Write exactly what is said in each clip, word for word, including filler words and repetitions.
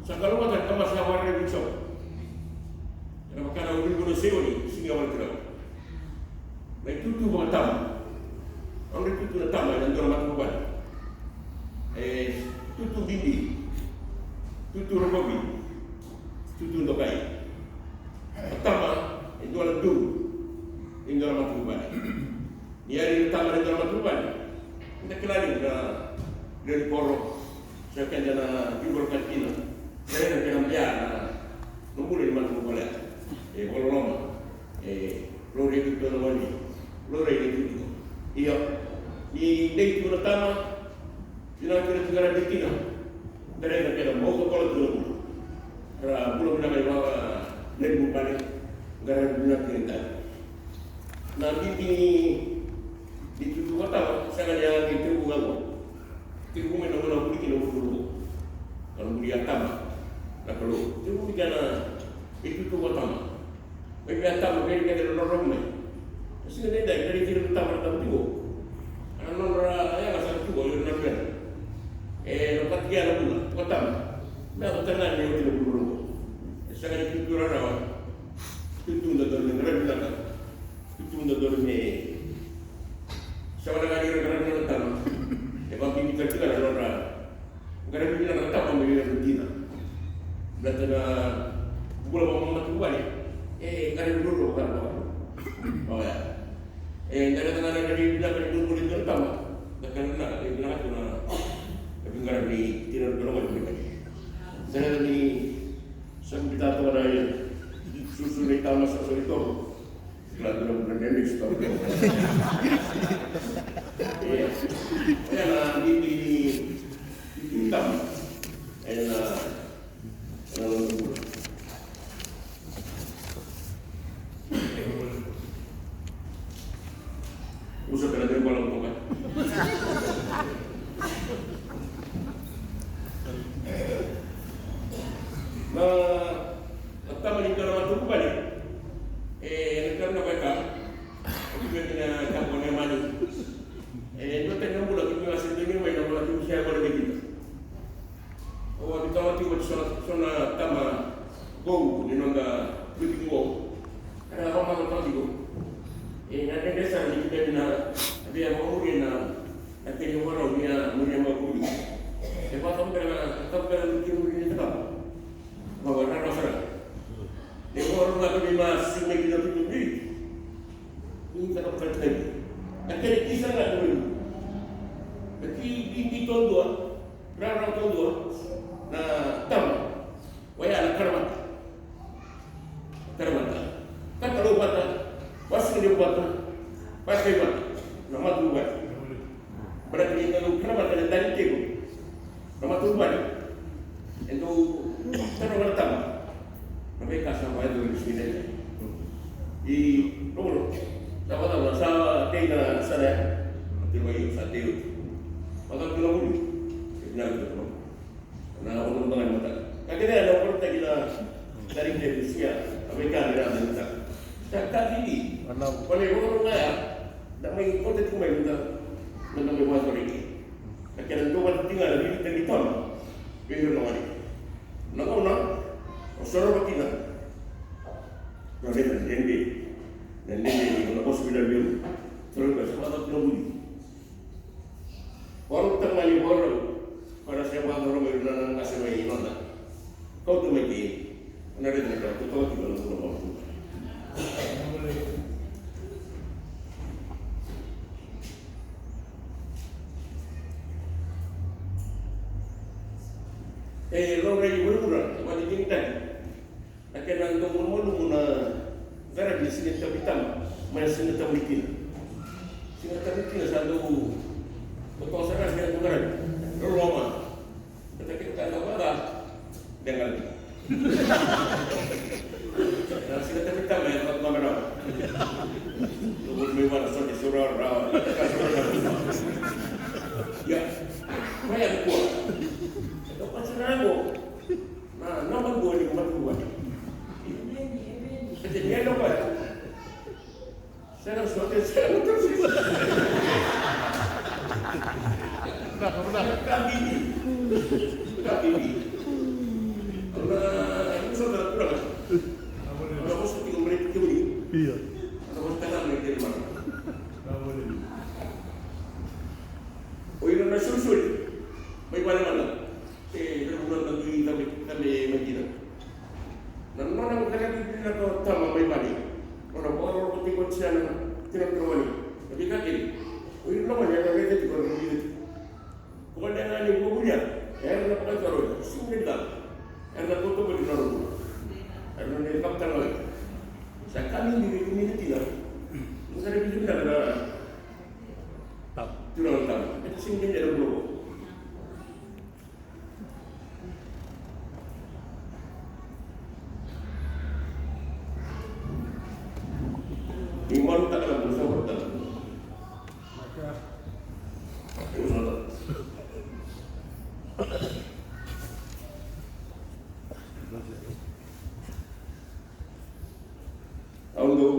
Sa kalougata na tamata sa warai vei Jiova. Ena vaka na ulunivanua o Saioni, siga warai tiko. Na itutu vakatama. Nodra itutu na tama ena dua na matavuvale. E tutu bibi, tutu rokovi, tutu dokai. Na tama e dua na duru, e dua na matavuvale. Ni yali na tama ni dua na matavuvale. Eda kila ni na lewe ni koro, se keda na veiqorokatina. Keda na kena bea na bula ni matavuvale. E vakaloloma. E laurai tu na gone. Laurai na itutu. Io. Ni dei tu na tama, vinaka kina tu qaravi tina. Qaravi na kena bau ka kola tu na bula. Ra bula vinaka i vaka na lewe ni vuvale. Qaravi vinaka kina tale. Na bibi ni itutu vakatama, sega ni a qai tekivu ga qo. Tekivu mai na gauna a vuli kina na vuli qo. Ka na vuli a tama na Kalou. Tekivu mai kina na itutu vakatama. Mai vei a tama, vei keda na nodra mai. Na siga edaidai, na raici ira na tama na tama tiko. A na nodra yaga sa tiko, ira na luvena. E na vakatikina na vula, vakatama. Me a vakatagane oti na vula oqo. E sega ni tutu rarawa. Tutu dodonu me qaravi vinaka. Tutu dodonu me sa vaka ga ni ra qaravi vinaka na tama. E vakabibitaka tiko na nodra qaravi vinaka na tama me vei ira na dina. Baleta na bula vakamatavuvale e qaravi ruarua vaka na vaka. Oya. E qaravi vinaka na qaravi vinaka ni bula ni dua na tama. Na kena na e vinaka tu na veiqaravi ni tina na dua na gone. Baleta ni sa bita toka na ia. Susu ni tama sa soli toka. Kila tu na bula ni next topic. Ia. Ia na bibi ni, ni tama. Ia na, na, na bula. Usa pela dua bala toka. Na, na tama ni dua na matavuvale. E, na tama na vaka. Kemuni na tama na mani. E, dua tani na bula kemuni a se dua ni mai na bula kemuni se a bula vei kina. Au a veitalanoa tiko vata so na, so na tama vou ni noda viti vou. Era vakamacala tiko. E, na dredre sara ni kemuni na, na via vakamuri na, na kena ivakarau ni a muri a vakavuli. E vakatau beka na, vakatau beka na kena muri ni cakava. Vakararawa sara. E vakarau ga kemuni ma sega ni kina kemuni. Ni cakava tale. Na kena ki sara ga kemuni. Na ki bibi taudua. Rarawa taudua na tama. Oya na karamata. Karamata. Katalau vata. Vasigalevu vata. Vakai vata. Na matavuvale. Baleta ni dau karamata na dining table. Na matavuvale. E dau tara vata tama. Na veika sa vakayacori ni siga. I rokoroko. Sa vakacava sa tei na sana ya. Tei mai sa tei oti. Vakacava tu na vuli. E vinaka tu na vuli. Na ono na vagani mataka. Ka kece ya na vakarautaki na dari kece ni siga. A veika ni rada ni mataka. Sa ka vivi. Kona i rokoroko ya. Da mai kota tu mai na da. Na da mai vakatoreki. Na kena dua vata tiko ga na vivi tani tama. Vei ira na wale. Na gauna o sorova kina. Na reta na dede. Na dede ni na vosa vina vei au. Sorova sa vata na vuli. Vakarau tale mai vakarau. Ko na se vakarau mai na na se mai noda. Kauta mai ke. Na reta na kauta kauta na kauta kauta. E laurai vuravura, vakatikitaki. Na kena dau malumalumu na qaravi ni siga ni tabu ni tama mai na siga ni tabu ni kina. Siga ni tabu ni kina sa dau totoka sara na kena dau qaravi. Loloma. Baleta kena ka dau vaka. Degani. Na siga ni tabu ni tama e dau vaka rawa. Dau voli mai vana soti sura rawa. Ia. Koya ni kua. Dau vaka sara na Na, na madua ni matavuvale. Ete ni ena vale. Sega soti, sega soti. Ka bibi. Ka bibi. Ia. Ana vos tana mai kele mana. O ira na solisoli mai vale mana. E, na vula na dui tabe, tabe mai kina. Na nona vakaraitaka na tama mai vale. Nona vakarorogo tiko oti na tina tiko wani. Na veika kece. O ira na wani era raica tiko, era raica tiko. Ko koya ga ni vuavulia, era na vakataro, sega ni dua. Era na totoka ni nona bula. Era na ni vakataro. Sa ka ni ni ni ni tina. Ni sa ni ni na na. Tau. Tau na tau. E sega ni dua na bula. Ni malu taka na bula sa malu taka. Au dau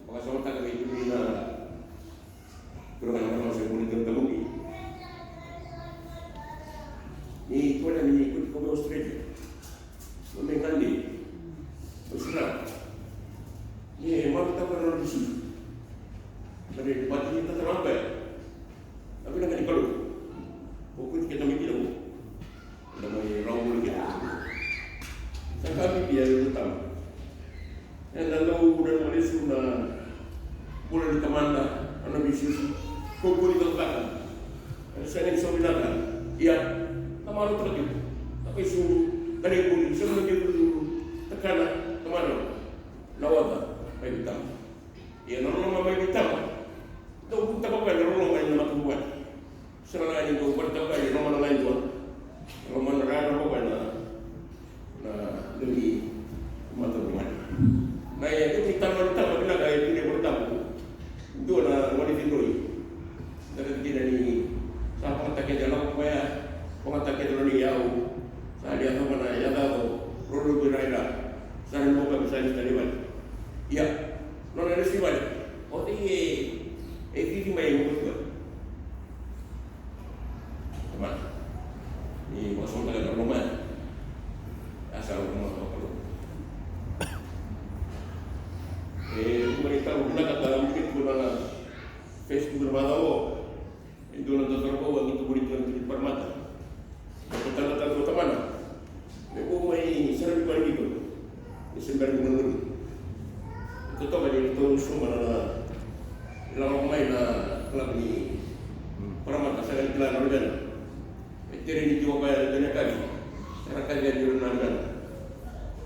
vakasamataka vei kemuni na turaga na marama se bula ni tamuki. Ni kona ni koti ko Australia. Mo me gani. Mo sira. Ni malu taka na bisu. Kare pati ni tata ramba. A vinaka ni Kalou. Ko kuti keda mai kina ko. Eda mai rau mai kina. Sa ka bibi ya e tama. Eda dau ura na lesu na bula ni tamada, ana bisu. Ko kuti keda taka. Eda sa ni so vinaka. Ia. Tamaro taka tu. Taka isu. Kare kuli. Sa na kiri. Takana. Tamaro. Na wata. Mai vitama. Ia na loloma mai vitama. Dau vutaka koya na loloma ena matavuvale. Sega na ni dau vakataka koya ni loma na lai dua. Loma na rara koya na, na dau ni matavuvale. Na ia dau ni tama ni tama vinaka e dau ni vakataka. Dua na wale vidroi. Daka kina ni sa vakataka kece na koya. Vakataka kece na ni yau. Sa lia tama na yacaco. Rolo viraira. Sa na moka mi sa ni tani vale. Ia. Nona lesu i vale. O cei e, e cici mai e mokutua. Tamana. Ni vakasamataka na loma ya. A sa loma na Kalou. E, uma ni tau vinaka ta mike tu na Facebook na macawa. E dua na dodoro vou a qito voli tu na tui Parramatta. Na tatana tatu o tamana. Me vou mai saravi koya qito. Ni se bera ni manumanu. E totoka ni ratou suma na, na lako mai na club ni Parramatta, sega ni kila na luvena. E tere ni tiko koya na dua na yakavi. Era kaci yani ira na luvena.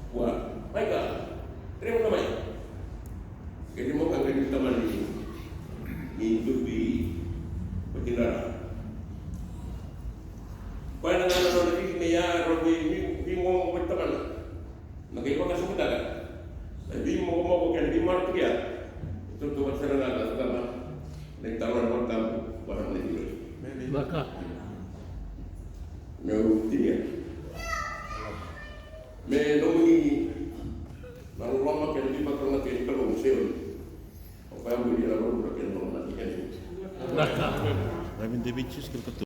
Kua, mai ka, remu na mai. Kei ni moka kei ni tamani ni tubi. Koti dara. Koya na gana nona tiki me ya rovi ni, ni momo koti tamana. Na kai vakasamataka. Na veimokomoko kei na veimarautaki ya. E tautauvata sara ga na cakava na italanoa ni Volatabu vua na Nifai. Vaka. Meu tinia. Me nomuni na loloma kei na veivakalougatataki ni Kalou, Saioni. O koya buli na loloma kei na loloma ni Kalou. Vaka.